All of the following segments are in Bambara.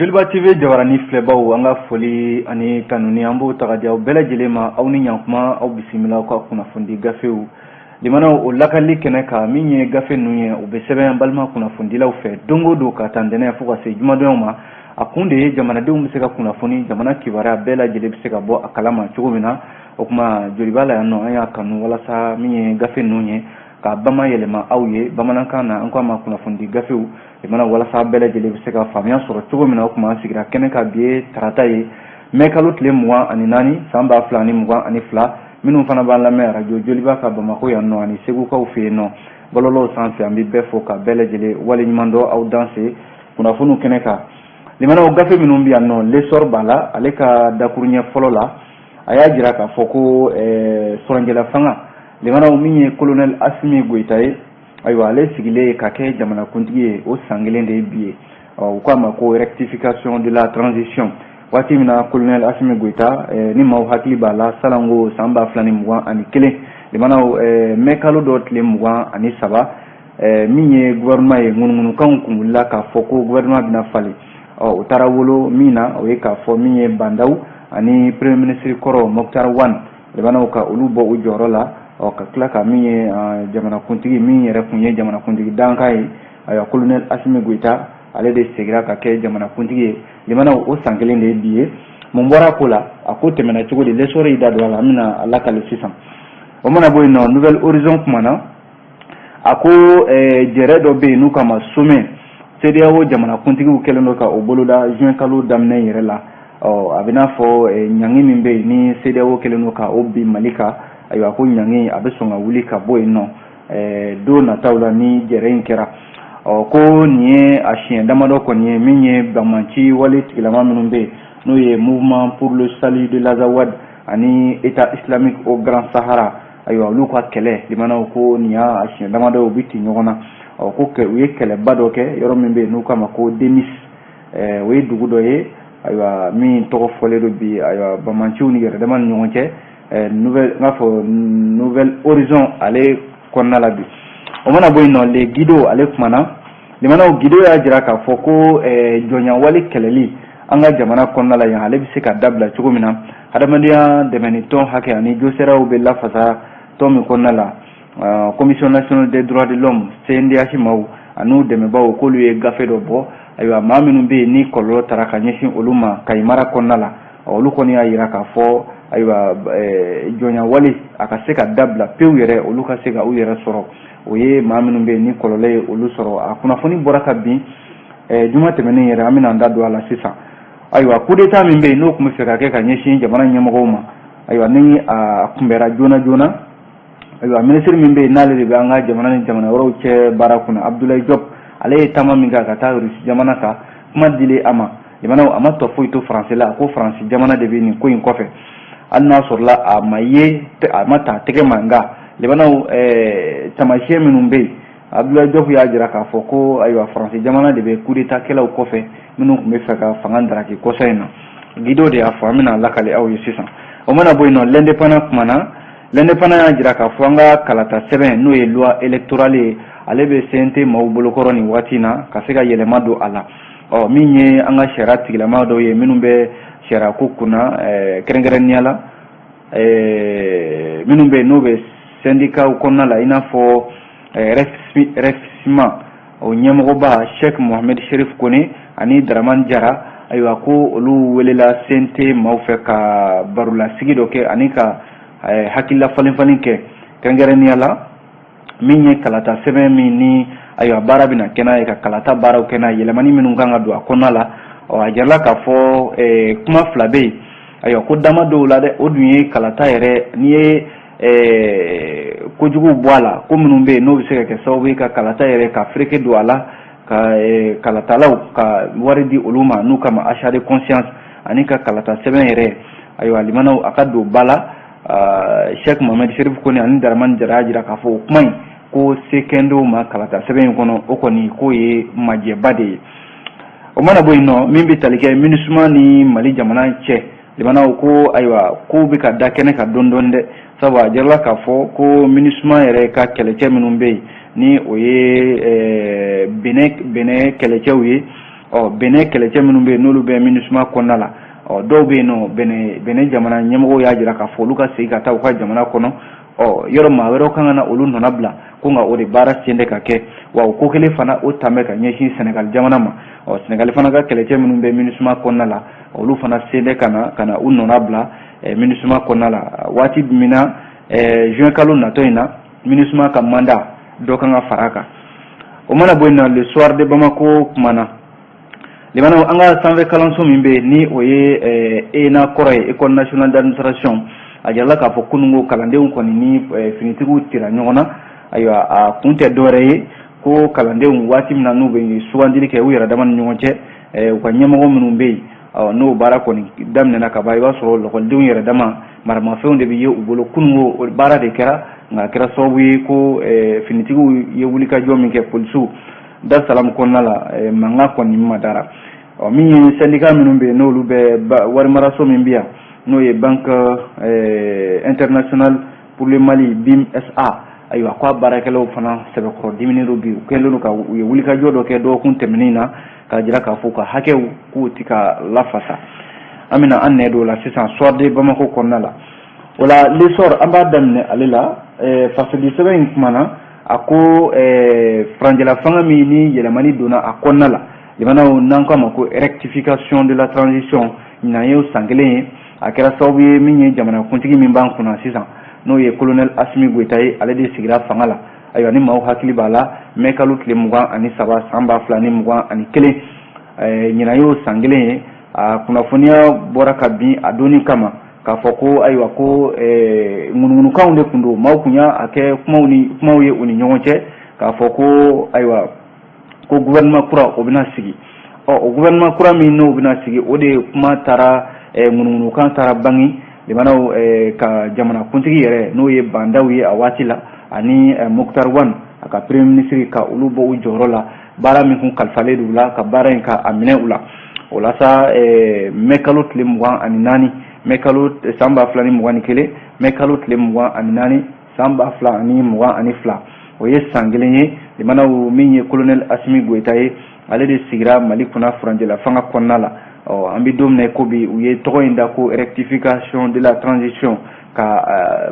Joliba TV jabarani filɛbaw, an ka foli ani tanuni, an b'o ta ka di aw bɛɛ lajɛlen ma. Aw ni ɲankuma, aw bisimila aw ka kunnafonidi gafew limanaw, o lakali kɛnɛ kan. Min ye gafe ninnu ye, u bɛ sɛbɛn balima kunnafonidilaw fɛ don o don ka taa ntɛnɛn fo ka se jumadonyaw ma. A kun de ye jamanadenw bɛ se ka kunnafoni, jamana kibaruya bɛɛ lajɛlen bɛ se ka bɔ a kalama cogo min na. O tuma Joliba la yan nɔ, an y'a kanu walasa min ye gafe ninnu ye, ka bama yɛlɛma aw ye bamanankan na. An ko a ma kunnafonidi gafew limana, walasa bɛɛ lajɛlen bɛ se ka faamuya sɔrɔ cogo min na. O tuma an sigira kɛnɛ kan. Bi ye tarata ye, mɛ kalo tile 24 san 2022. Minnu fana b'an lamɛn arajo Joliba ka Bamakɔ yan nɔ ani Segukaw fɛ yen nɔ bɔlɔlɔw sanfɛ, an bɛ bɛɛ fo ka bɛɛ lajɛlen waleɲuman dɔn. Aw danse kunnafoniw kɛnɛ kan. Limanaw, gafe minnu bɛ yan nɔ, L'Essor b'a la. Ale ka dakuruɲɛ fɔlɔ la, a y'a jira k'a fɔ ko furancɛla fanga limanaw, min ye colonel Asimi Goyita ye, ayiwa, ale sigilen ka kɛ jamanakuntigi ye, o san kelen de ye bi ye. U k'a ma ko rectification de la transition. Waati min na colonel Asimi Goyita, ni maaw hakili b'a la, salanko san 2021 limanaw, mɛ kalo dɔ tile 23, min ye gouvernement ye, ŋunuŋunukanw kun wulila k'a fɔ ko gouvernement bɛna falen. Ɔ, o taara wolo min na, o ye k'a fɔ min ye Bah N'Daw ani premier ministre kɔrɔ Moctar Ouane limanaw, ka olu bɔ u jɔyɔrɔ la. Ɔ, ka tila ka min ye jamanakuntigi, min yɛrɛ kun ye jamanakuntigi dankan ye, ayiwa, colonel Asimi Goyita, ale de seginna ka kɛ jamanakuntigi ye. Limanaw, o san kelen de ye bi ye. Mun bɔra ko la? A ko tɛmɛna cogo di? L'Essor y'i da don a la, an bɛna a lakale sisan. O mana bɔ yen nɔ, Nouvel Horizon kumana. A ko jɛrɛ dɔ bɛ yen n'u k'a ma sommet CEDEAO jamanakuntigiw kɛlen don ka o boloda juin kalo daminɛ yɛrɛ la. Ɔ, a bɛ n'a fɔ ɲangi min bɛ yen ni CEDEAO kɛlen don ka o bin Mali kan, ayiwa, ko ɲangi a bɛ sɔn ka wuli ka bɔ yen nɔ don nataw la ni jɛrɛ in kɛra. Ɔ, ko nin ye a siɲɛ damadɔ kɔni ye min ye banbanci wale tigilama minnu bɛ yen, n'o ye Mouvement pour le salut de l'Azawad ani État islamique au Grand Sahara, ayiwa, olu ka kɛlɛ limanaw, ko nin y'a siɲɛ damadɔ u bɛ ci ɲɔgɔn na. Ɔ, ko u ye kɛlɛba dɔ kɛ yɔrɔ min bɛ yen n'u k'a ma ko Demis, o ye dugu dɔ ye, ayiwa, min tɔgɔ fɔlen don bi, ayiwa, banbanciw ni yɛrɛdama ni ɲɔgɔn cɛ. Nouvelle, n k'a fɔ Nouvel Horizon ale kɔnɔna la bi. O mana bɔ yen nɔ, Le Guido ale kumana. Limanaw, Guido y'a jira k'a fɔ ko jɔnyawale kɛlɛli an ka jamana kɔnɔna la yan, ale bɛ se ka dabila cogo min na, hadamadenya dɛmɛni tɔn hakɛ ani josiraw bɛ lafasa tɔn min kɔnɔna la, Commission nationale des droits de l'homme, CNDH maaw an'u dɛmɛbaaw, k'olu ye gafe dɔ bɔ. Ayiwa, maa minnu bɛ yen ni kɔlɔlɔ taara ka ɲɛsin olu ma Kayi mara kɔnɔna la, olu kɔni y'a jira k'a fɔ, ayiwa, jɔnyawale a ka se ka dabila pewu yɛrɛ, olu ka se ka u yɛrɛ sɔrɔ. O ye maa minnu bɛ yen ni kɔlɔlɔ ye olu sɔrɔ. A kunnafoni bɔra ka bin juma tɛmɛnen yɛrɛ, an bɛna an da don a la sisan. Ayiwa, coup d'état min bɛ yen n'o tun bɛ fɛ ka kɛ ka ɲɛsin jamana ɲɛmɔgɔw ma, ayiwa, ni a kunbɛra joona joona. Ayiwa, minisiri min bɛ yen n'ale de bɛ an ka jamana ni jamana wɛrɛw cɛ baara kunna, Abdoulaye Diop, ale ye taama min kɛ ka taa Rusi jamana kan, kuma dilen a ma jamanaw, a ma tɔ foyi to Faransi la. A ko Faransi jamana de bɛ nin ko in kɔfɛ, hali n'a sɔrɔla a ma ye, a ma ta tɛgɛ ma. Nka limanaw, taamasiyɛn minnu bɛ yen, Abdoulaye Diop y'a jira k'a fɔ ko, ayiwa, Faransi jamana de bɛ coup d'état kɛlaw kɔfɛ minnu tun bɛ fɛ ka fanga daraki kɔsa in na. Guido de y'a fɔ, an bɛna lakale aw ye sisan. O mana bɔ yen nɔ, L'Indépendant kumana. L'Indépendant y'a jira k'a fɔ an ka kalata sɛbɛn, n'o ye loi électorale ye, ale bɛ CNT maaw bolokɔrɔ nin waati in na ka se ka yɛlɛma don a la. Ɔ, min ye an ka sariya tigilama dɔw ye minnu bɛ sariya ko kunna, kɛrɛnkɛrɛnnenya la minnu bɛ yen n'o bɛ syndicat kɔnɔna la, i n'a fɔ REFSIMA o ɲɛmɔgɔba Cheikh Mohamed Cherif Kone ani Dramane Jara, ayiwa, ko olu welela CNT maaw fɛ ka barolasigi dɔ kɛ ani ka hakilila falen falen kɛ, kɛrɛnkɛrɛnnenya la min ye kalata sɛbɛn min ni, ayiwa, baara bɛna kɛ n'a ye, ka kalata baaraw kɛ n'a ye, yɛlɛmani minnu kan ka don a kɔnɔna la. Ɔ, a jirala k'a fɔ kuma fila bɛ yen, ayiwa, ko dama dɔw la dɛ, o dun ye kalata yɛrɛ, n'i ye kojugu bɔ a la, ko minnu bɛ yen n'o bɛ se ka kɛ sababu ye ka kalata yɛrɛ ka fereke don a la, ka kalatalaw ka wari di olu ma n'u kama achat de conscience, ani ka kalata sɛbɛn yɛrɛ, ayiwa, limanaw, a ka don ba la. Cheikh Mohamed Cherif Kone ani Dramane Jara y'a jira k'a fɔ o kuma in ko se kɛndenw ma kalata sɛbɛn in kɔnɔ, o kɔni k'o ye majɛba de ye. O mana bɔ yen nɔ, min bɛ tali kɛ MINUSMA ni Mali jamana cɛ, limanaw, ko ayiwa, kow bɛ ka da kɛnɛ kan dɔɔni dɔɔni dɛ, sabu a jirala k'a fɔ ko MINUSMA yɛrɛ ka kɛlɛcɛ minnu bɛ yen, ni o ye Benin kɛlɛcɛw ye. Ɔ, Benin kɛlɛcɛ minnu bɛ yen, n'olu bɛ MINUSMA kɔnɔna la, ɔ, dɔw bɛ yen nɔ, Benin jamana ɲɛmɔgɔw y'a jira k'a fɔ olu ka segin ka taa u ka jamana kɔnɔ. Ɔ, yɔrɔ maa wɛrɛw kan ka na olu nɔna bila ko, nka o de baara sen tɛ ka kɛ. Wa o ko kelen fana, o tan bɛ ka ɲɛsin Senegali jamana ma. Ɔ, Senegali fana ka kɛlɛcɛ minnu bɛ MINUSMA kɔnɔna la, olu fana sen tɛ ka na u nɔna bila MINUSMA kɔnɔna la. Waati min na, juin kalo natɔ in na, MINUSMA ka mandat dɔ kan ka fara a kan. O mana bɔ yen nɔ, Le Soir de Bamako kumana. Limanaw, an ka sanfɛ kalanso min bɛ yen, ni o ye ENA kɔrɔ ye, École nationale d'administration, a jirala k'a fɔ kununko kalandenw kɔni ni finitigiw tira ɲɔgɔn na. Ayiwa, a kun tɛ dɔwɛrɛ ye ko kalandenw, waati min na n'u bɛ sugandili kɛ u yɛrɛ dama ni ɲɔgɔn cɛ, u ka ɲɛmɔgɔ minnu bɛ yen, n'o baara kɔni daminɛna ka ban, i b'a sɔrɔ lakɔlidenw yɛrɛ dama maramafɛnw de bɛ ye u bolo. Kununko baara de kɛra, nka a kɛra sababu ye ko finitigiw ye wulikajɔ min kɛ, polisiw Dar Salam kɔnɔna la, mankan kɔni ma dara. Ɔ, min ye syndicat minnu bɛ yen, n'olu bɛ warimaraso min bɛ yan, n'o ye Banque internationale pour le Mali, BIM SA, ayiwa, k'a baarakɛlaw fana sɛbɛkɔrɔ diminen don bi. U kɛlen don ka u ye wulikajɔ dɔ kɛ dɔgɔkun tɛmɛnen na k'a jira k'a fɔ u ka hakɛw k'u ti ka lafasa. An bɛna an nɛ don o la sisan Soir de Bamako kɔnɔna la. O la, L'Essor, an b'a daminɛ ale la. Fasodi sɛbɛn in kumana, a ko furancɛla fanga min ni yɛlɛmani donna a kɔnɔna la, jamanaw n'an k'a ma ko rectification de la transition, ɲinan ye san kelen ye. A kɛra sababu ye min ye, jamanakuntigi min b'an kunna sisan, n'o ye colonel Assimi Goïta ye, ale de sigira fanga la. Ayiwa, ni maaw hakili b'a la, mɛ kalo tile 23 san 2021, ɲinan y'o san kelen ye. A kunnafoniya bɔra ka bin a donni kama k'a fɔ ko ayiwa, ko ŋunuŋunukanw de tun don, maaw tun y'a kɛ kumaw ni kumaw ye u ni ɲɔgɔn cɛ, k'a fɔ ko ayiwa, ko gouvernement kura o bɛna sigi. Ɔ, o gouvernement kura min n'o bɛna sigi, o de kuma taara, ŋunuŋunukan taara bange limanaw ka jamanakuntigi yɛrɛ, n'o ye Bah N'Daw ye a waati la, ani Moctar Ouane, a ka premier ministre, ka olu bɔ u jɔyɔrɔ la, baara min kun kalifalen don u la, ka baara in ka a minɛ u la. O la sa, mɛ kalo tile 24, mɛ kalo san 2021, mɛ kalo tile 24 san 2022, o ye san kelen ye. Limanaw, min ye colonel Assimi Goïta ye, ale de sigira Mali kunna furancɛla fanga kɔnɔna la. Ɔ, an bɛ don min na i ko bi, u ye tɔgɔ in da ko rectification de la transition, ka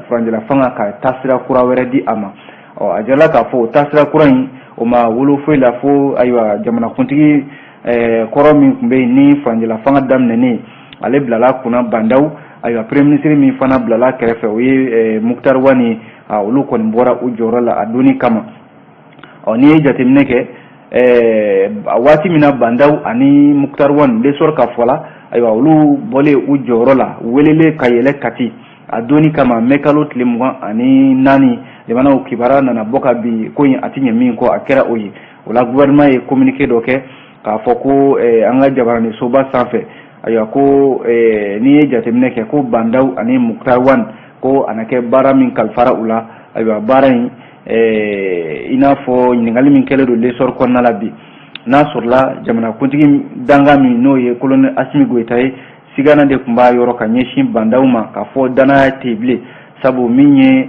furancɛla fanga ka taasira kura wɛrɛ di a ma. Ɔ, a jirala k'a fɔ o taasira kura in, o ma wolo foyi la fo ayiwa, jamanakuntigi kɔrɔ min tun bɛ yen ni furancɛla fanga daminɛnen, ale bilala kunna, Bah N'Daw. Ayiwa, premier ministre min fana bilala kɛrɛfɛ, o ye Moctar Ouane ye. Olu kɔni bɔra u jɔyɔrɔ la a donni kama. Ɔ, n'i ye jateminɛ kɛ, waati min na Bah N'Daw ani Moctar Ouane, L'Essor ka fɔ la, ayiwa, olu bɔlen u jɔyɔrɔ la, welelen ka yɛlɛ Kati a donni kama, mɛ kalo tile 24, jamanaw kibaruya nana bɔ ka bi ko in a ti ɲɛ min kɔ, a kɛra o ye. O la, gouvernement ye communiqué dɔ kɛ k'a fɔ ko an ka jabaranin soba sanfɛ, ayiwa, ko n'i ye jateminɛ kɛ, ko Bah N'Daw ani Moctar Ouane, ko a na kɛ baara min kalifara u la, ayiwa, baara in, i n'a fɔ ɲininkali min kɛlen don L'Essor kɔnɔna la bi, n'a sɔrɔla jamanakuntigi dankan min, n'o ye colonel Assimi Goïta ye, sigana de tun b'a yɔrɔ ka ɲɛsin Bah N'Daw ma, k'a fɔ danaya tɛ yen bilen, sabu min ye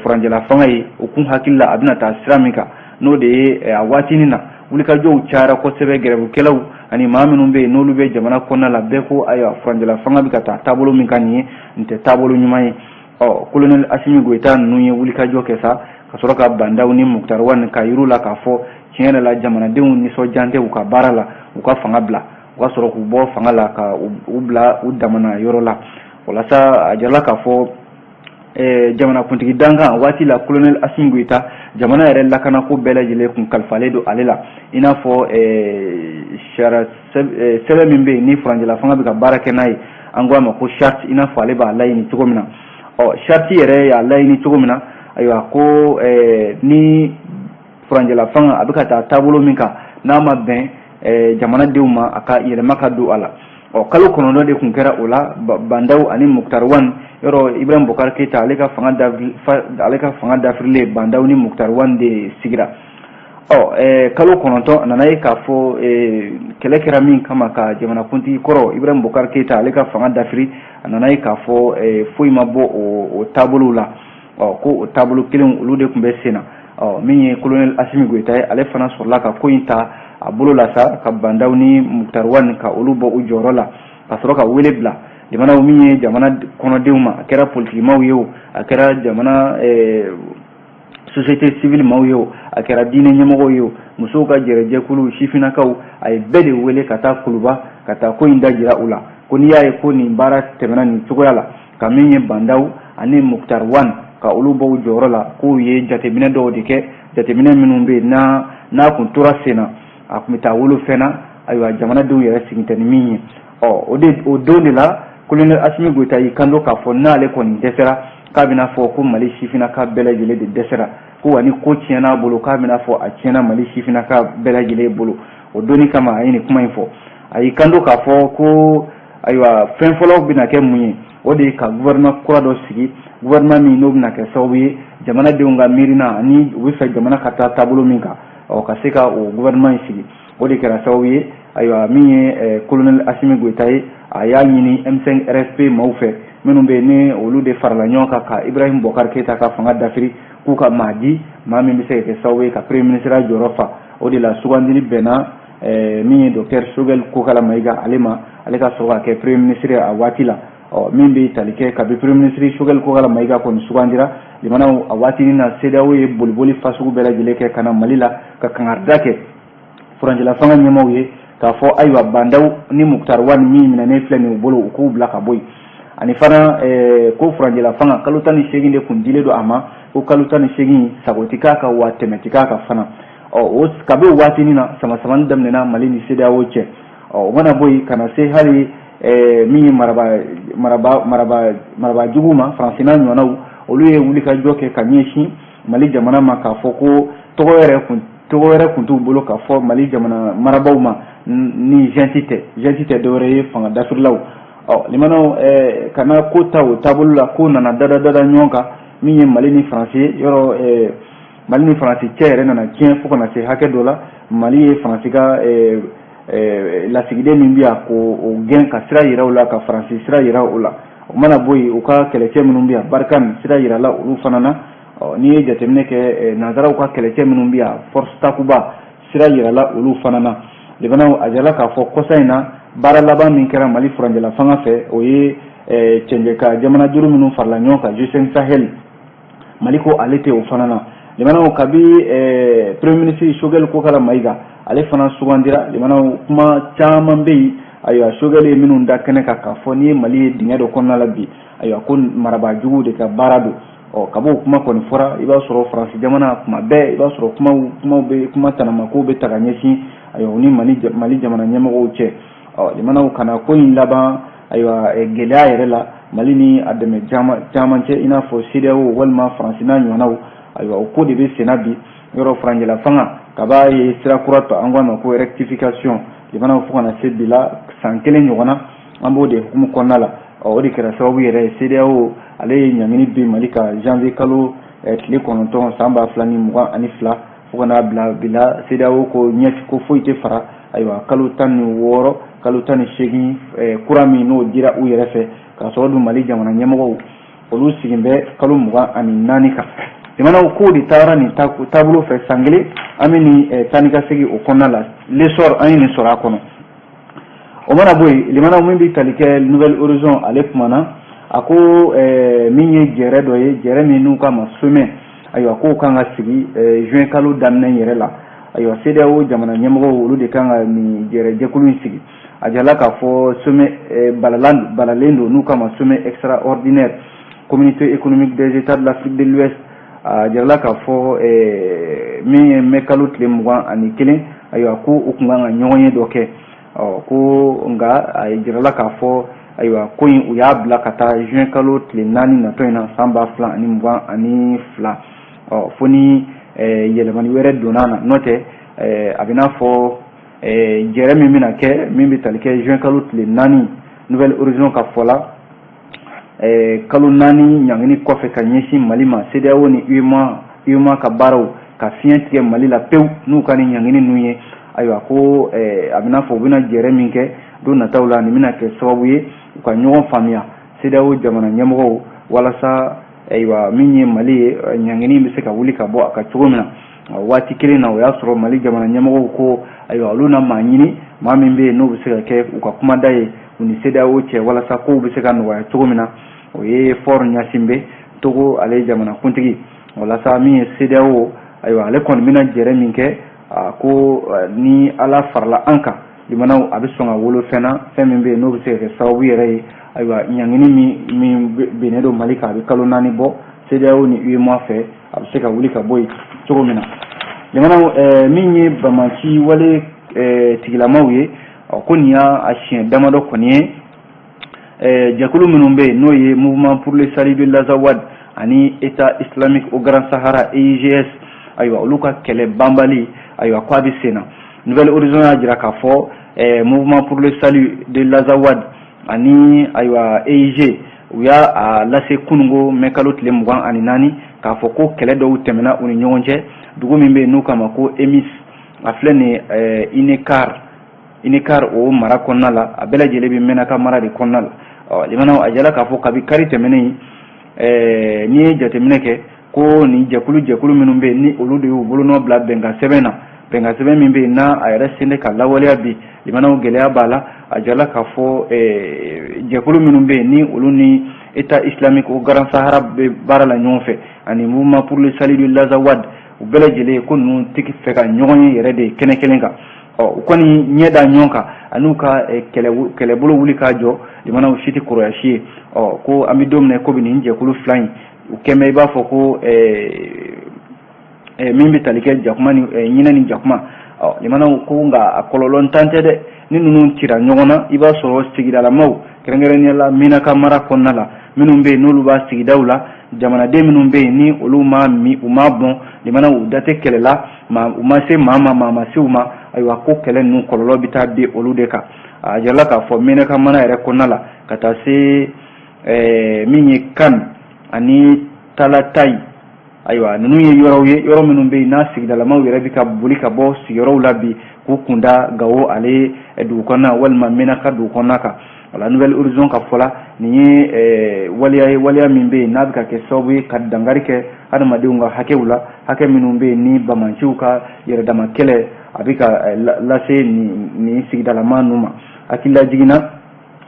furancɛla fanga ye, o kun hakili la a bɛna taa sira min kan, n'o de ye a waatinin na wulikajɔw cayara kosɛbɛ, gɛrɛbukɛlaw ani maa minnu bɛ yen n'olu bɛ jamana kɔnɔna la, bɛɛ ko ayiwa, furancɛla fanga bɛ ka taa taabolo min kan nin ye, nin tɛ taabolo ɲuman ye. Ɔ, colonel Assimi Goïta ninnu ye wulikajɔ kɛ sa, ka sɔrɔ ka Bah N'Daw ni Moctar Ouane ka yir'u la k'a fɔ tiɲɛ yɛrɛ la, jamanadenw nisɔndiyan tɛ u ka baara la, u ka fanga bila, u ka sɔrɔ k'u bɔ fanga la, ka u bila u damana yɔrɔ la. O la sa, a jirala k'a fɔ jamanakuntigi dankan waati la, colonel Assimi Goïta, jamana yɛrɛ lakanako bɛɛ lajɛlen kun kalifalen don ale la, i n'a fɔ sariya sɛbɛn min bɛ yen ni furancɛla fanga bɛ ka baara kɛ n'a ye, an ko a ma ko charte, i n'a fɔ ale b'a laɲini cogo min na. Ɔ, charte yɛrɛ y'a laɲini cogo min na, ayiwa, ko ni furancɛla fanga a bɛ ka taa taabolo min kan, n'a ma bɛn jamanadenw ma, a ka yɛlɛma ka don a la. Ɔ, kalo 9 de tun kɛra o la, Bah N'Daw ani Moctar Ouane yɔrɔ, Ibrahim Boubacar Keïta, ale ka fanga dafirilen, Bah N'Daw ni Moctar Ouane de sigira. Ɔ, kalo 9, a nana ye k'a fɔ kɛlɛ kɛra min kama ka jamanakuntigi kɔrɔ Ibrahim Boubacar Keïta, ale ka fanga dafiri, a nana ye k'a fɔ foyi ma bɔ o taabolo la. Ɔ, ko o taabolo kelen, olu de tun bɛ sen na. Ɔ, min ye colonel Assimi Goïta ye, ale fana sɔrɔla ka ko in ta a bolo la sa ka Bah N'Daw ni Moctar Ouane ka olu bɔ u jɔyɔrɔ la, ka sɔrɔ ka wele bila jamanaw min ye jamana kɔnɔdenw ma, a kɛra politikimaw ye o, a kɛra jamana société civile maaw ye o, a kɛra diinɛ ɲɛmɔgɔw ye o, musow ka jɛrɛjɛkulu, sifinnakaw, a ye bɛɛ de wele ka taa Kuluba ka taa ko in da jira u la, ko n'i y'a ye ko nin baara tɛmɛna nin cogoya la, ka min ye Bah N'Daw ani Moctar Ouane ka olu bɔ u jɔyɔrɔ la, k'u ye jateminɛ dɔw de kɛ, jateminɛ minnu bɛ yen n'a kun tora sen na, a tun bɛ taa wolo fɛn na, ayiwa, jamanadenw yɛrɛ sigi tɛ ni min ye. Ɔ, o de o don de la, colonel Assimi Goïta y'i kanto k'a fɔ n'ale kɔni dɛsɛra, k'a bɛna fɔ ko Mali sifinnaka bɛɛ lajɛlen de dɛsɛra, ko wa ni ko tiɲɛna a bolo, k'a bɛna fɔ a tiɲɛna Mali sifinnaka bɛɛ lajɛlen bolo. O donni kama a ye nin kuma in fɔ. A y'i kanto k'a fɔ ko ayiwa, fɛn fɔlɔ bɛna kɛ mun ye? O de ye ka gouvernement kura dɔ sigi, gouvernement min n'o bɛna kɛ sababu ye jamanadenw ka miirina ani u bɛ fɛ jamana ka taa taabolo min kan, ɔ, ka se ka o gouvernement in sigi. O de kɛra sababu ye, ayiwa, min ye colonel Assimi Goïta ye, a y'a ɲini M5 RFP maaw fɛ minnu bɛ yen ni olu de farala ɲɔgɔn kan ka Ibrahim Boubacar Keïta ka fanga dafiri, k'u ka maa di, maa min bɛ se ka kɛ sababu ye ka premier ministre jɔyɔrɔ fa. O de la sugandili bɛnna min ye docteur Choguel Kokalla Maïga ale ma, ale ka sɔrɔ ka kɛ premier ministre a waati la. Ɔ, min bɛ tali kɛ kabi premier ministre Choguel Kokalla Maïga kɔni sugandira, limanaw, a waatinin na CEDEAO ye boliboli fasugu bɛɛ lajɛlen kɛ ka na Mali la ka kangarida kɛ furancɛla fanga ɲɛmaaw ye k'a fɔ ayiwa, Bah N'Daw ni Moctar Ouane min minɛnen filɛ nin bolo, u k'u bila ka bɔ yen. Ani fana ko furancɛla fanga kalo 18 de kun dilen don a ma, ko kalo 18 sago ti k'a kan, wa tɛmɛ ti k'a kan fana. Ɔ, o kabi o waatinin na, sama-samani daminɛna Mali ni CEDEAO cɛ. Ɔ, o mana bɔ yen ka na se hali min ye maraba jugu ma, Faransi n'a ɲɔgɔnnaw, olu ye wulikajɔ kɛ ka ɲɛsin Mali jamana ma k'a fɔ ko tɔgɔ wɛrɛ kun t'u bolo k'a fɔ Mali jamana marabaw ma ni junte tɛ. Junte tɛ dɔwɛrɛ ye, fanga dafirilaw. Ɔ, limanaw, kana ko ta o taabolo la, ko nana dada dada ɲɔgɔn kan. Min ye Mali ni Faransi ye, yɔrɔ Mali ni Faransi cɛ yɛrɛ nana tiɲɛ fo kana se hakɛ dɔ la. Mali ye Faransi ka lasigiden min bɛ yan k'o gɛn ka sira yira u la, ka Faransi sira yira o la. O mana bɔ yen, u ka kɛlɛcɛ minnu bɛ yan, Barkhane, sira yirala olu fana na. Ɔ, n'i ye jateminɛ kɛ, nanzaraw ka kɛlɛcɛ minnu bɛ yan, Force Takuba, sira yirala olu fana na. Limanaw, a jirala k'a fɔ kɔsa in na, baara laban min kɛra Mali furancɛla fanga fɛ, o ye cɛncɛn ka jamana duuru minnu farala ɲɔgɔn kan, G5 Sahel, Mali ko ale tɛ o fana na. Limanaw, kabi premier ministre Choguel Kokalla Maïga ale fana sugandira, limanaw, kuma caman bɛ yen. Ayiwa, Choguel ye minnu da kɛnɛ kan k'a fɔ n'i ye Mali ye dingɛ dɔ kɔnɔna la bi, ayiwa, ko marabaa juguw de ka baara don. Ɔ, kab'o kuma kɔni fɔra, i b'a sɔrɔ Faransi jamana kuma bɛɛ, i b'a sɔrɔ kumaw bɛ kuma tanamakow bɛ ta ka ɲɛsin, ayiwa, u ni Mali jamana ɲɛmɔgɔw cɛ. Ɔ, limanaw, kana ko in laban, ayiwa, gɛlɛya yɛrɛ la Mali ni a dɛmɛ caman cɛ, i n'a fɔ CEDEAO walima Faransi n'a ɲɔgɔnnaw. Ayiwa, o ko de bɛ senna bi. Yɔrɔ furancɛla fanga kaba ye sira kura ta, an ko a ma ko rectification. Limanaw, fo kana se bi la, san kelen ɲɔgɔn na, an b'o de hukumu kɔnɔna la. Ɔ, o de kɛra sababu yɛrɛ ye CEDEAO ale ye ɲangini bin Mali ka janvier kalo tile 9 san 2022, fo ka n'a bila bi la, CEDEAO ko ɲɛ ko foyi tɛ fara, ayiwa, kalo 16, kalo 18 kura min n'o dira u yɛrɛ fɛ, k'a sɔrɔ dun Mali jamana ɲɛmɔgɔw olu sigin bɛ kalo 24 kan. Jamanaw kow de taara nin taabolo fɛ san kelen, an bɛ nin taa ni ka segin o kɔnɔna la. L'essor, an ye nin sɔrɔ a kɔnɔ. O mana bɔ yen, limanaw, min bɛ tali kɛ Nouvel Horizon, ale kumana, a ko min ye jɛrɛ dɔ ye, jɛrɛ min n'u k'a ma sommet, ayiwa, k'o kan ka sigi juin kalo daminɛ yɛrɛ la. Ayiwa, CEDEAO jamana ɲɛmɔgɔw, olu de kan ka nin jɛrɛ jɛkulu in sigi. A jirala k'a fɔ sommet balalen don n'u k'a ma sommet extraordinaire Communauté économique des États de l'Afrique de l'Ouest. A jirala k'a fɔ min ye mai kalo tile 21, ayiwa, ko u kun kan ka ɲɔgɔn ye dɔ kɛ. Ɔ, ko nka a jirala k'a fɔ, ayiwa, ko in u y'a bila ka taa juin kalo tile 4 natɔ in na san 2022. Ɔ, fo ni yɛlɛmani wɛrɛ donna na, n'o tɛ a bɛ n'a fɔ jɛrɛ min bɛna kɛ, min bɛ tali kɛ juin kalo tile 4, Nouvel Horizon ka fɔ la, kalo 4 ɲangini kɔfɛ ka ɲɛsin Mali ma, CEDEAO ni UEMOA ka baaraw ka fiɲɛ tigɛ Mali la pewu n'u ka nin ɲangini ninnu ye. Ayiwa, ko a bɛ n'a fɔ u bɛna jɛrɛ min kɛ don nataw la, nin bɛna kɛ sababu ye u ka ɲɔgɔn faamuya, CEDEAO jamana ɲɛmɔgɔw, walasa, ayiwa, min ye Mali ye, ɲangini bɛ se ka wuli ka bɔ a ka cogo min na. Waati kelen na, o y'a sɔrɔ Mali jamana ɲɛmɔgɔw ko ayiwa, olu na maa ɲini, maa min bɛ yen n'o bɛ se ka kɛ u ka kumada ye u ni CEDEAO cɛ, walasa kow bɛ se ka nɔgɔya cogo min na. O ye Faure Gnassingbé, Togo ale jamanakuntigi. Walasa min ye CEDEAO, ayiwa, ale kɔni bɛna jɛrɛ min kɛ, a ko ni Ala farala an kan, limanaw, a bɛ sɔn ka wolo fɛn na, fɛn min bɛ yen n'o bɛ se ka kɛ sababu yɛrɛ ye, ayiwa, ɲangini min binnen don Mali kan, a bɛ kalo 4 bɔ, CEDEAO ni UEMOA fɛ, a bɛ se ka wuli ka bɔ yen cogo min na. Limanaw, min ye banbaanci wale tigilamaw ye, ko nin y'a siɲɛ damadɔ kɔni ye, jɛkulu minnu bɛ yen n'o ye Mouvement pour le salut de l'Azawad ani État islamique au Grand Sahara, EIGS, ayiwa, olu ka kɛlɛ banbali, ayiwa, ko a bɛ sen na. Nouvel Horizon y'a jira k'a fɔ Mouvement pour le salut de l'Azawad ani, ayiwa, EIG, u y'a lase kununko mɛ kalo tile 24 k'a fɔ ko kɛlɛ dɔw tɛmɛna u ni ɲɔgɔn cɛ dugu min bɛ yen n'u kama ko Emis, a filɛ nin Inekar, Inekar o mara kɔnɔna la. A bɛɛ lajɛlen bɛ Mɛnaka mara de kɔnɔna la. Ɔ limanaw, a jala k'a fɔ kabi kari tɛmɛnen, n'i ye jateminɛ kɛ ko nin jɛkulu minnu bɛ yen, ni olu de y'u bolonɔ bila bɛnkan sɛbɛn na, bɛnkan sɛbɛn min bɛ yen n'a a yɛrɛ sen ka lawaleya bi, limanaw, gɛlɛya b'a la. A jala k'a fɔ jɛkulu minnu bɛ yen ni olu ni État islamique au Grand Sahara bɛ baara la ɲɔgɔn fɛ ani Mouvement pour le salut de l'Azawad, u bɛɛ lajɛlen ko ninnu tɛ fɛ ka ɲɔgɔn ye yɛrɛ de kɛnɛ kelen kan. Ɔ u kɔni ɲɛ da ɲɔgɔn kan an'u ka kɛlɛbolo wuli k'a jɔ, limanaw, si tɛ kɔrɔya si ye. Ɔ ko an bɛ don min na ko bi, nin jɛkulu fila in, u kɛnbɛ i b'a fɔ ko min bɛ tali kɛ jakuma ni ɲinɛ ni jakuma. Ɔ limanaw, ko nka a kɔlɔlɔ ntan tɛ dɛ. Ni ninnu cira ɲɔgɔn na, i b'a sɔrɔ sigidalamaw, kɛrɛnkɛrɛnnenya la Menaka mara kɔnɔna la, minnu bɛ yen n'olu b'a sigidaw la, jamanaden minnu bɛ yen ni olu ma min, u ma bɔn, limanaw, u da tɛ kɛlɛ la, u ma se maa ma, maa ma se u ma, ayiwa, ko kɛlɛ ninnu kɔlɔlɔ bɛ taa bin olu de kan. A jirala k'a fɔ Menaka mara yɛrɛ kɔnɔna la, ka taa se min ye Kan ani Talatayi, ayiwa, ninnu ye yɔrɔw ye, yɔrɔ minnu bɛ yen n'a sigidalamaw yɛrɛ bɛ ka boli ka bɔ sigiyɔrɔw la bi k'u kunda Gawo ale dugu kɔnɔna walima Menaka dugu kɔnɔna kan. Wala Nouvel Horizon ka fɔ la, nin ye waleya ye, waleya min bɛ yen n'a bɛ ka kɛ sababu ye ka dankari kɛ adamadenw ka hakɛw la, hakɛ minnu bɛ yen ni banbaanciw ka yɛrɛdama kɛlɛ a bɛ ka lase nin sigidalama ninnu ma. Hakilila jiginna,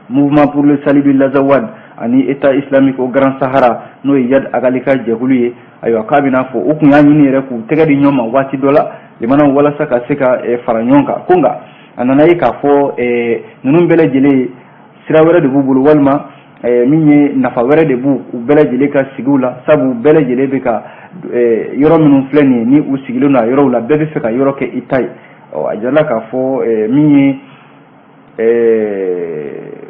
Mouvement pour le salut de l'Azawad ani État islamique au Grand Sahara, n'o ye Iyad Ag Ghali ka jɛkulu ye, ayiwa, k'a bɛna fɔ u kun y'a ɲini yɛrɛ k'u tɛgɛ di ɲɔgɔn ma waati dɔ la, limanaw, walasa ka se ka fara ɲɔgɔn kan. Ko nka a nana ye k'a fɔ ninnu bɛɛ lajɛlen, sira wɛrɛ de b'u bolo, walima min ye nafa wɛrɛ de b'u u bɛɛ lajɛlen ka sigiw la, sabu bɛɛ lajɛlen bɛ ka yɔrɔ minnu filɛ nin ye ni u sigilen don a yɔrɔw la, bɛɛ bɛ fɛ ka yɔrɔ kɛ i ta ye. Ɔ a jirala k'a fɔ min ye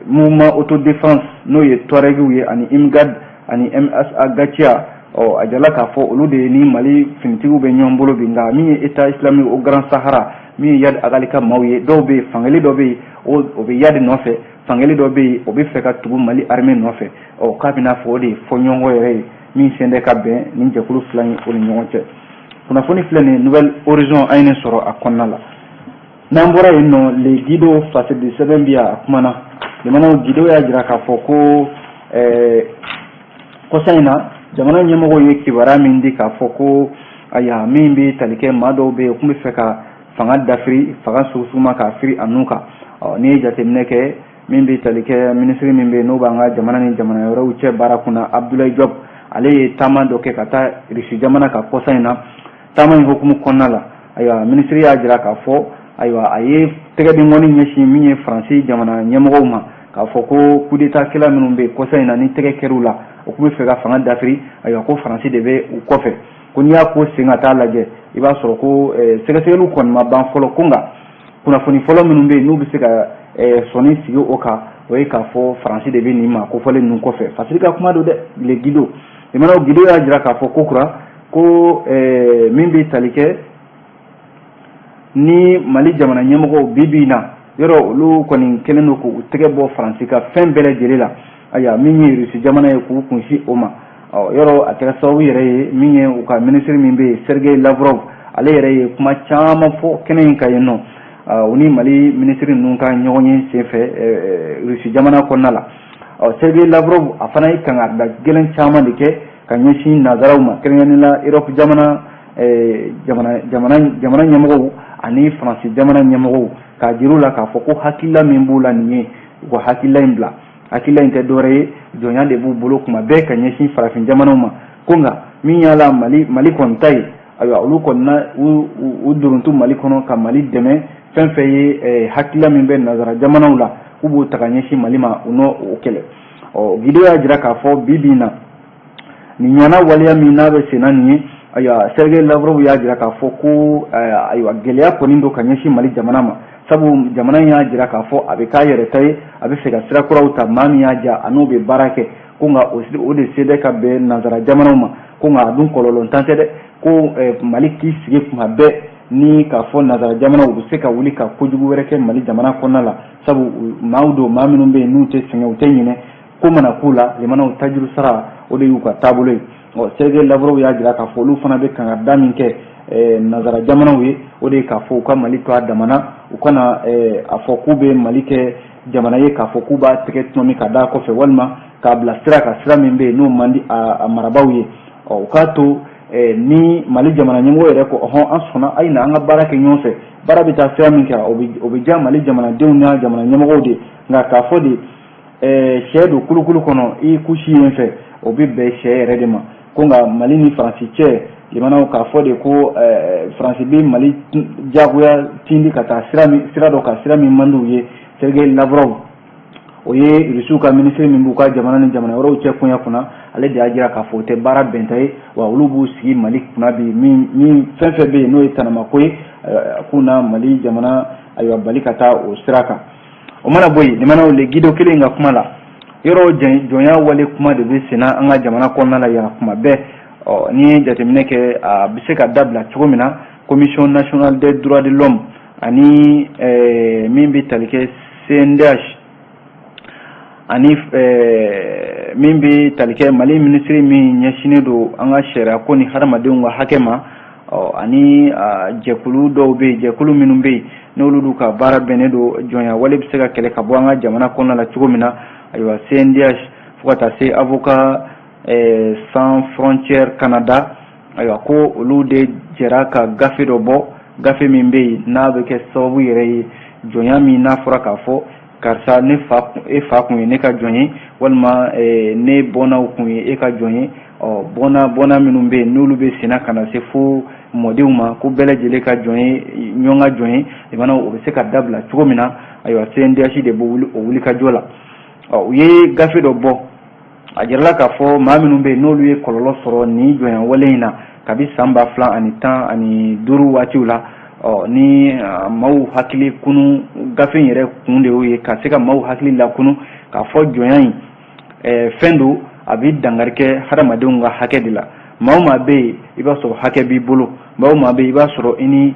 Mouvement autodéfense, n'o ye Touaregiw ye, ani Imgad ani MSA Gatia, ɔ a jirala k'a fɔ olu de ni Mali finitigiw bɛ ɲɔgɔn bolo bi. Nka min ye État islamique au Grand Sahara, min ye Iyad Ag Ghali ka maaw ye, dɔw bɛ yen, fankelen dɔ bɛ yen, o bɛ Iyad nɔfɛ, fankelen dɔ bɛ yen, o bɛ fɛ ka tugu Mali armée nɔfɛ. Ɔ k'a bɛna fɔ o de ye fɔɲɔgɔnkɔ yɛrɛ ye min sen tɛ ka bɛn nin jɛkulu fila in o ni ɲɔgɔn cɛ. Kunnafoni filɛ nin ye, Nouvel Horizon an ye nin sɔrɔ a kɔnɔna la. N'an bɔra yen nɔ, Le Guidon fasidi sɛbɛn bi yan, a kumana. Limanaw, Guidon y'a jira k'a fɔ ko kɔsa in na, jamana ɲɛmɔgɔw ye kibaruya min di k'a fɔ ko ayiwa, min bɛ tali kɛ maa dɔw bɛ yen u tun bɛ fɛ ka fanga dafiri, fanga sugusuguma k'a firi a nun kan. Ɔ n'i ye jateminɛ kɛ, min bɛ tali kɛ minisiri min bɛ yen n'o b'an ka jamana ni jamana wɛrɛw cɛ baara kunna, Abdoulaye Diop, ale ye taama dɔ kɛ ka taa Irisi jamana kan kɔsa in na. Taama in hukumu kɔnɔna la, ayiwa, minisiri y'a jira k'a fɔ, ayiwa, a ye tɛgɛdenkɔni ɲɛsin min ye Faransi jamana ɲɛmɔgɔw ma, k'a fɔ ko coup d'état kɛla minnu bɛ yen kɔsa in na ni tɛgɛ kɛr'u la, o tun bɛ fɛ ka fanga dafiri, ayiwa, ko Faransi de bɛ u kɔfɛ. Ko n'i y'a ko sen ka taa lajɛ, i b'a sɔrɔ ko sɛgɛsɛgɛliw kɔni ma ban fɔlɔ, ko nka kunnafoni fɔlɔ minnu bɛ yen n'u bɛ se ka sɔnni sigi o kan, o ye k'a fɔ Faransi de bɛ nin maa kofɔlen ninnu kɔfɛ. Fasiri ka kuma don dɛ, Le Guidon. Limanaw, Guidon y'a jira k'a fɔ ko kura ko min bɛ tali kɛ ni Mali jamana ɲɛmɔgɔw bi bi in na, yɔrɔ olu kɔni kɛlen don k'u tɛgɛ bɔ Faransi ka fɛn bɛɛ lajɛlen la, ayiwa, min ye Irisi jamana ye, k'u kunsin o ma. Ɔ yɔrɔ a kɛra sababu yɛrɛ ye min ye u ka minisiri min bɛ yen, Sergei Lavrov, ale yɛrɛ ye kuma caman fɔ kɛnɛ in kan yen nɔ, u ni Mali minisiri ninnu ka ɲɔgɔn ye senfɛ Irisi jamana kɔnɔna la. Ɔ Sergei Lavrov, a fana ye kangarida gɛlɛn caman de kɛ ka ɲɛsin nanzaraw ma, kɛrɛnkɛrɛnnenya la Europe jamana. jamana ɲɛmɔgɔw ani Faransi jamana ɲɛmɔgɔw k'a jir'u la k'a fɔ ko hakilila min b'u la nin ye, u ka hakilila in bila. Hakilila in tɛ dɔwɛrɛ ye, jɔnya de b'u bolo kuma bɛɛ ka ɲɛsin farafin jamanaw ma. Ko nka min y'a la Mali kɔni ta ye, ayiwa, olu kɔni na u dorontu Mali kɔnɔ ka Mali dɛmɛ. Fɛn fɛn ye hakilila min bɛ nanzara jamanaw la k'u b'o ta ka ɲɛsin Mali ma, u n'o o kɛlɛ. Ɔ, Guido y'a jira k'a fɔ bi bi in na, nin ɲɔgɔnna waleya min n'a bɛ sen na nin ye, ayiwa, Sergei Lavrov y'a jira k'a fɔ ko ayiwa, gɛlɛya kɔni don ka ɲɛsin Mali jamana ma, sabu jamana in y'a jira k'a fɔ a bɛ k'a yɛrɛ ta ye, a bɛ fɛ ka sira kuraw ta. Maa min y'a ja, a n'o bɛ baara kɛ. Ko nka o de se bɛ ka bɛn nanzara jamanaw ma. Ko nka a dun kɔlɔlɔntan tɛ dɛ, ko Mali k'i sigi kuma bɛɛ ni k'a fɔ nanzara jamanaw u bɛ se ka wuli ka kojugu wɛrɛ kɛ Mali jamana kɔnɔna la, sabu maaw don, maa minnu bɛ yen n'u tɛ sɛgɛn, u tɛ ɲinɛ. Ko mana k'u la, limanaw, tajuru sara, o de y'u ka taabolo ye. Ɔ, Sergei Lavrov y'a jira k'a fɔ olu fana bɛ kangarida min kɛ nanzara jamanaw ye, o de ye k'a fɔ u ka Mali to a damana, u kana a fɔ k'u bɛ Mali kɛ jamana ye k'a fɔ k'u b'a tɛgɛ tɔnmi ka d'a kɔfɛ, walima k'a bila sira kan, sira min bɛ yen n'o man di a marabaaw ye. Ɔ, u k'a to ni Mali jamana ɲɛmɔgɔ yɛrɛ ko ɔhɔn, an sɔnna, a ye na an ka baara kɛ ɲɔgɔn fɛ, baara bɛ taa sira min kan, o bɛ diya Mali jamanadenw n'a jamana ɲɛmɔgɔw de. Nka k'a fɔ de sɛ don kulukulu kɔnɔ, i kusi yen fɛ, o bɛ bɛn sɛ yɛrɛ de ma. Ko nka Mali ni Faransi cɛ, limanaw, k'a fɔ de ko Faransi bɛ Mali jagoya tindi ka taa sira dɔ kan, sira min man d'u ye. Sergei Lavrov, o ye Rusiw ka minisiri min b'u ka jamana ni jamana wɛrɛw cɛ koɲɛ kunna, ale de y'a jira k'a fɔ o tɛ baara bɛnta ye, wa olu b'u sigi Mali kunna bi min fɛn fɛn bɛ yen n'o ye tanamako ye, k'u na Mali jamana ayiwa bali ka taa o sira kan. O mana bɔ yen, limanaw, Le Guido kelen ka kuma la, yɔrɔ jɔnya wale kuma de bɛ senna an ka jamana kɔnɔna la yan kuma bɛɛ. Ɔ, n'i ye jateminɛ kɛ, a bɛ se ka dabila cogo min na, Commission nationale des droits de l'homme ani min bɛ tali kɛ CNDH ani min bɛ tali kɛ Mali minisiri min ɲɛsinnen don an ka sariya ko ni hadamadenw ka hakɛ ma, ɔ, ani jɛkulu dɔw bɛ yen, jɛkulu minnu bɛ yen n'olu d'u ka baara bɛnnen don jɔnya wale bɛ se ka kɛlɛ ka bɔ an ka jamana kɔnɔna la cogo min na. Ayiwa, CNDH fo ka taa se Avocat sans frontières Canada, ayiwa, ko olu de jɛra ka gafe dɔ bɔ, gafe min bɛ yen n'a bɛ kɛ sababu yɛrɛ ye jɔnya min n'a fɔra k'a fɔ karisa, ne fa, e fa kun ye ne ka jɔn ye, walima ne bɔnnaw kun ye e ka jɔn ye. Ɔ, bɔnna minnu bɛ yen n'olu bɛ senna ka na se fo mɔdenw ma, ko bɛɛ lajɛlen ka jɔn ye, ɲɔgɔn ka jɔn ye, limanaw, o bɛ se ka dabila cogo min na. Ayiwa, CNDH de b'o wuli o wuli ka jɔ la. Ɔ, u ye gafe dɔ bɔ, a jirala k'a fɔ maa minnu bɛ yen n'olu ye kɔlɔlɔ sɔrɔ nin jɔnya wale in na kabi san 2015 waatiw la. Ɔ, ni maaw hakili kunu, gafe in yɛrɛ kun de y'o ye, ka se ka maaw hakili lakunu k'a fɔ jɔnya in fɛn don, a bɛ dankari kɛ hadamadenw ka hakɛ de la. Maa o maa bɛ yen, i b'a sɔrɔ hakɛ b'i bolo, maa o maa bɛ yen, i b'a sɔrɔ i ni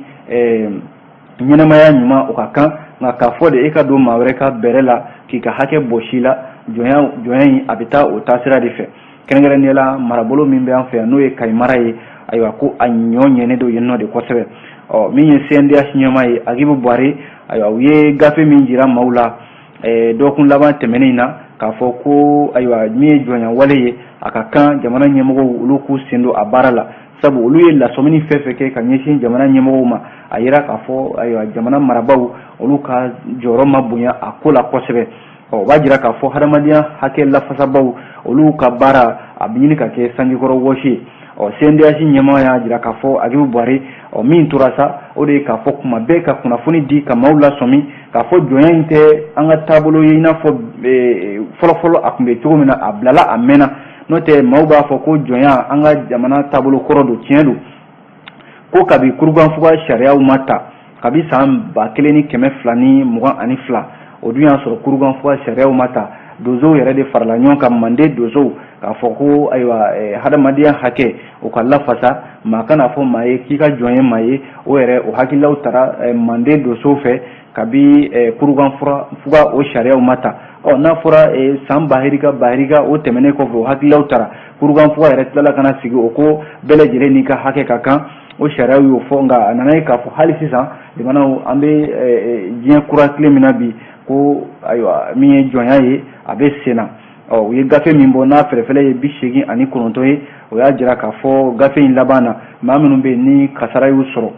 ɲɛnamaya ɲuman o ka kan. Nka k'a fɔ de e ka don maa wɛrɛ ka bɛrɛ la k'i ka hakɛ bɔsi la, jɔnya in a bɛ taa o taasira de fɛ. Kɛrɛnkɛrɛnnenya la, marabolo min bɛ an fɛ yan n'o ye Kayi mara ye, ayiwa, ko a ɲɔ ɲɛnen don yen nɔ de kosɛbɛ. Ɔ, min ye CNDH ɲɛmaa ye, Agibu Buware, ayiwa, u ye gafe min jira maaw la dɔgɔkun laban tɛmɛnen in na, k'a fɔ ko ayiwa, min ye jɔnya wale ye, a ka kan jamana ɲɛmɔgɔw olu k'u sen don a baara la, sabu olu ye lasɔmini fɛn fɛn kɛ ka ɲɛsin jamana ɲɛmɔgɔw ma, a yira k'a fɔ ayiwa, jamana marabaaw olu ka jɔyɔrɔ ma bonya a ko la kosɛbɛ. Ɔ, o b'a jira k'a fɔ hadamadenya hakɛ lafasabaw olu ka baara a bɛ ɲini ka kɛ sanjikɔrɔ wɔsi ye. Ɔ, CNDH ɲɛmaa y'a jira k'a fɔ, Agibu Buware, ɔ, min tora sa, o de ye k'a fɔ kuma bɛɛ ka kunnafoni di ka maaw lasɔmi k'a fɔ jɔnya in tɛ an ka taabolo ye i n'a fɔ fɔlɔfɔlɔ a tun bɛ cogo min na, a bilala a mɛnna. N'o tɛ, maaw b'a fɔ ko jɔnya an ka jamana taabolo kɔrɔ don. Tiɲɛ don ko kabi Kurukanfuga sariyaw ma ta kabi san 1222, o dun y'a sɔrɔ Kurukanfuga sariyaw ma ta, donsow yɛrɛ de farala ɲɔgɔn kan, Manden donsow, k'a fɔ ko ayiwa, hadamadenya hakɛ o ka lafasa, maa kana fɔ maa ye k'i ka jɔn ye maa ye. O yɛrɛ o hakililaw tara Manden donsow fɛ kabi Kurukanfuga o sariyaw ma ta. Ɔ, n'a fɔra san bahirika bahirika o tɛmɛnen kɔfɛ, o hakililaw tara, Kurukanfuga yɛrɛ tilala ka na sigi, o ko bɛɛ lajɛlen n'i ka hakɛ ka kan, o sariyaw y'o fɔ. Nka a nana ye k'a fɔ hali sisan, jamanaw, an bɛ diɲɛ kura tile min na bi, ko ayiwa, min ye jɔnya ye, a bɛ sen na. Ɔ, u ye gafe min bɔ n'a fɛrɛfɛlɛ ye 89 ye, O y'a jira k'a fɔ gafe in laban na, maa minnu bɛ yen ni kasara y'u sɔrɔ,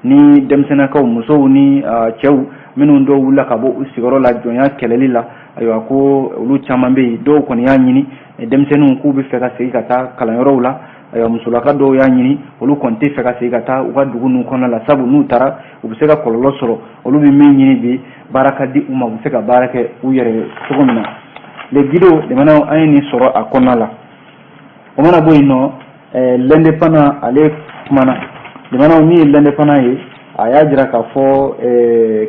ni denmisɛnninakaw, musow ni cɛw minnu dɔw wulila ka bɔ u sigiyɔrɔ la jɔnya kɛlɛli la, ayiwa, ko olu caman bɛ yen. Dɔw kɔni y'a ɲini, denmisɛnninw, k'u bɛ fɛ ka segin ka taa kalanyɔrɔw la. Ayiwa, musolaka dɔw y'a ɲini, olu kɔni tɛ fɛ ka segin ka taa u ka dugu ninnu kɔnɔna la, sabu n'u taara, u bɛ se ka kɔlɔlɔ sɔrɔ. Olu bɛ min ɲini bi, baara ka di u ma, u bɛ se ka baara kɛ u yɛrɛ ye cogo min na. Le Guido, limanaw, an ye nin sɔrɔ a kɔnɔna la. O mana bɔ yen nɔ, L'Indépendant ale kumana. Limanaw, min ye L'Indépendant ye, a y'a jira k'a fɔ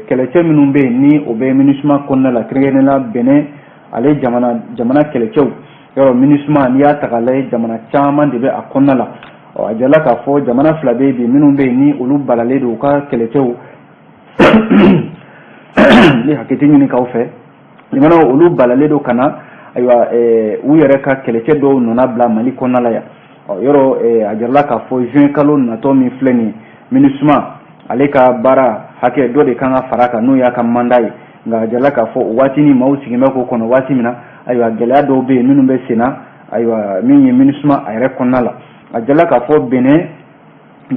kɛlɛcɛ minnu bɛ yen ni o bɛ MINUSMA kɔnɔna la, kɛrɛnkɛrɛnnenya la Benin ale jamana kɛlɛcɛw. Yɔrɔ MINUSMA, n'i y'a ta k'a lajɛ, jamana caman de bɛ a kɔnɔna la. Ɔ, a jirala k'a fɔ jamana fila bɛ yen bi minnu bɛ yen ni olu balalen don u ka kɛlɛcɛw ni hakɛti ɲini k'aw fɛ. Limanaw, olu balalen don ka na, ayiwa, u yɛrɛ ka kɛlɛcɛ dɔw nana bila Mali kɔnɔna la yan. Ɔ, yɔrɔ a jirala k'a fɔ juin kalo natɔ min filɛ nin ye, MINUSMA ale ka baara hakɛ dɔ de kan ka fara kan, n'o y'a ka mandat ye. Nka a jirala k'a fɔ o waati ni maaw sigilen bɛ k'o kɔnɔ waati min na, ayiwa, gɛlɛya dɔw bɛ yen minnu bɛ sen na. Ayiwa, min ye MINUSMA a yɛrɛ kɔnɔna la, a jirala k'a fɔ Benin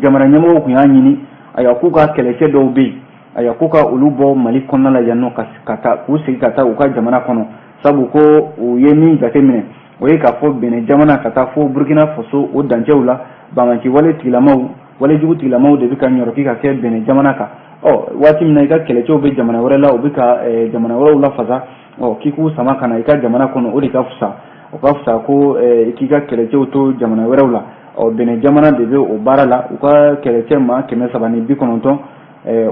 jamana ɲɛmɔgɔw tun y'a ɲini, ayiwa, k'u ka kɛlɛcɛ dɔw bɛ yen, ayiwa, k'u ka olu bɔ Mali kɔnɔna la yan nɔ ka taa k'u segin ka taa u ka jamana kɔnɔ, sabu ko u ye min jateminɛ, o ye k'a fɔ Benin jamana ka taa fo Burkina Faso, o dancɛw la, banbaanci wale tigilamaw, walejugu tigilamaw de bɛ ka ɲɔrɔki ka kɛ Benin jamana kan. Ɔ, waati min na i ka kɛlɛcɛw bɛ jamana wɛrɛ la, u bɛ ka jamana wɛrɛw lafasa, ɔ, k'i k'u sama ka na i ka jamana kɔnɔ, o de ka fisa. O ka fisa ko i k'i ka kɛlɛcɛw to jamana wɛrɛw la. Ɔ, Benin jamana de bɛ o baara la. U ka kɛlɛcɛ maa 390,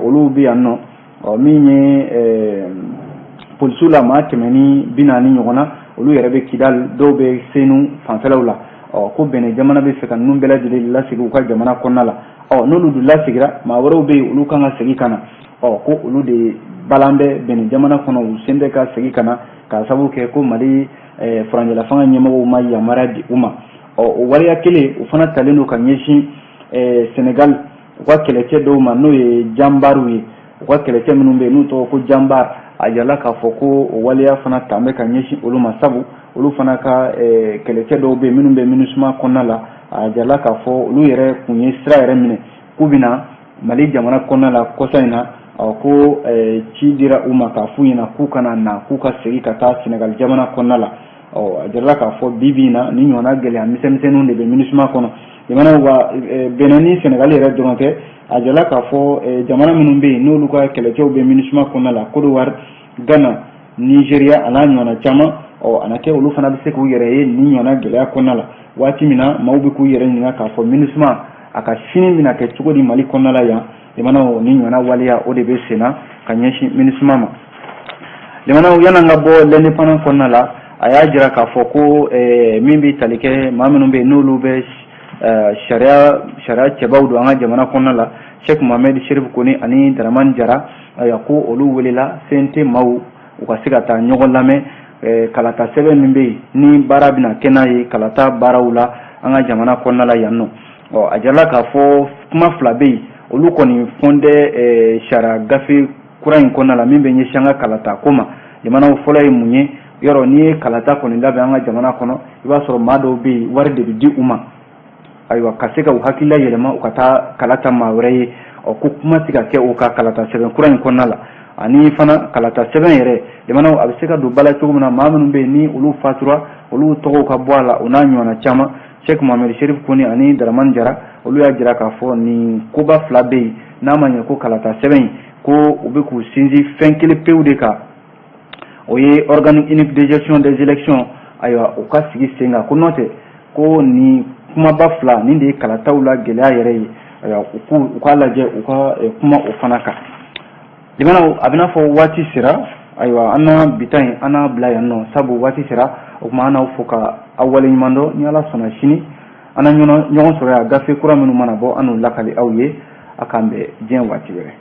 olu bɛ yan nɔ. Ɔ, min ye polisiw la, maa 140 ɲɔgɔn na, olu yɛrɛ bɛ Kidali, dɔw bɛ Senu fanfɛlaw la. Ɔ, ko Benin jamana bɛ fɛ ka ninnu bɛɛ lajɛlen lasegin u ka jamana kɔnɔna la. Ɔ, n'olu dun lasegira, maa wɛrɛw bɛ yen, olu kan ka segin ka na. Ɔ, ko olu de balan bɛ Benin jamana kɔnɔ, u sen tɛ ka segin ka na, k'a sababu kɛ ko Mali furancɛla fanga ɲɛmɔgɔw ma yamaruya di u ma. Ɔ, o waleya kelen o fana talen don ka ɲɛsin Senegal u ka kɛlɛcɛ dɔw ma, n'o ye jambaruw ye. U ka kɛlɛcɛ minnu bɛ yen n'u tɔgɔ ko jambar, a jirala k'a fɔ ko o waleya fana tan bɛ ka ɲɛsin olu ma, sabu olu fana ka kɛlɛcɛ dɔw bɛ yen minnu bɛ MINUSMA kɔnɔna la. A jirala k'a fɔ olu yɛrɛ kun ye sira yɛrɛ minɛ k'u bɛna Mali jamana kɔnɔna la kɔsa in na. Ko ci dira u ma k'a f'u ɲɛna k'u kana na, k'u ka segin ka taa Senegal jamana kɔnɔna la. Ɔ, a jirala k'a fɔ bi bi in na, ni ɲɔgɔnna gɛlɛya misɛnmisɛnninw de bɛ MINUSMA kɔnɔ. Jamanaw wa, Benin ni Senegal yɛrɛ dɔrɔn tɛ. A jirala k'a fɔ jamana minnu bɛ yen n'olu ka kɛlɛcɛw bɛ MINUSMA kɔnɔna la, Côte d'Ivoire, Ghana, Nigeria, a n'a ɲɔgɔnna caman. Ɔ, a na kɛ olu fana bɛ se k'u yɛrɛ ye nin ɲɔgɔnna gɛlɛya kɔnɔna la, waati min na maaw bɛ k'u yɛrɛ ɲininka k'a fɔ MINUSMA a ka sini bɛna kɛ cogo di Mali kɔnɔna la yan. Jamanaw, ni ɲɔgɔnna waleya, o de bɛ sen na ka ɲɛsin MINUSMA ma. Jamanaw, yan'an ka bɔ L'Indépendant kɔnɔna la, a y'a jira k'a fɔ ko min bɛ tali kɛ maa minnu bɛ yen n'olu bɛ sariya cɛbaw don an ka jamana kɔnɔna la, Cheikh Mohamed Chérif Kone ani Dramane Jara, ayiwa, ko olu welela CNT maaw u ka se ka taa ɲɔgɔn lamɛn kalata sɛbɛn min bɛ yen ni baara bɛna kɛ n'a ye kalata baaraw la an ka jamana kɔnɔna la yan nɔ. Ɔ, a jirala k'a fɔ kuma fila bɛ yen, olu kɔni fɔn tɛ sariya gafe kura in kɔnɔna la min bɛ ɲɛsin an ka kalata ko ma. Jamanaw, fɔlɔ ye mun ye? Yɔrɔ n'i ye kalata kɔni labɛn an ka jamana kɔnɔ, i b'a sɔrɔ maa dɔw bɛ yen, wari de bɛ di u ma, ayiwa, ka se ka u hakilila yɛlɛma, u ka taa kalata maa wɛrɛ ye. Ɔ, ko kuma tɛ ka kɛ o ka kalata sɛbɛn kura in kɔnɔna la. Ani fana, kalata sɛbɛn yɛrɛ, jamanaw, a bɛ se ka don ba la cogo min na, maa minnu bɛ yen ni olu fatura, olu tɔgɔw ka bɔ a la, o n'a ɲɔgɔnna caman. Cheikh Mohamed Chérif Kone ani Dramane Jara, olu y'a jira k'a fɔ nin koba fila bɛ yen, n'a ma ɲɛ ko kalata sɛbɛn in, ko u bɛ k'u sinsin fɛn kelen pewu de kan, o ye organe unique de gestion des élections, ayiwa, u ka sigi sen kan. Ko n'o tɛ, ko nin kumaba fila nin de ye kalataw la gɛlɛya yɛrɛ ye. Ayiwa, u k'a lajɛ, u ka kuma o fana kan. Limanaw, a bɛna fɔ waati sera. Ayiwa, an na bi ta in, an n'a bila yan nɔ, sabu waati sera. O tuma, an n'aw fo ka aw waleɲuman dɔn. Ni Ala sɔnna, sini an na ɲɔgɔn sɔrɔ yan. Gafe kura minnu mana bɔ, an n'u lakali aw ye. A k'an bɛn diɲɛ waati wɛrɛ.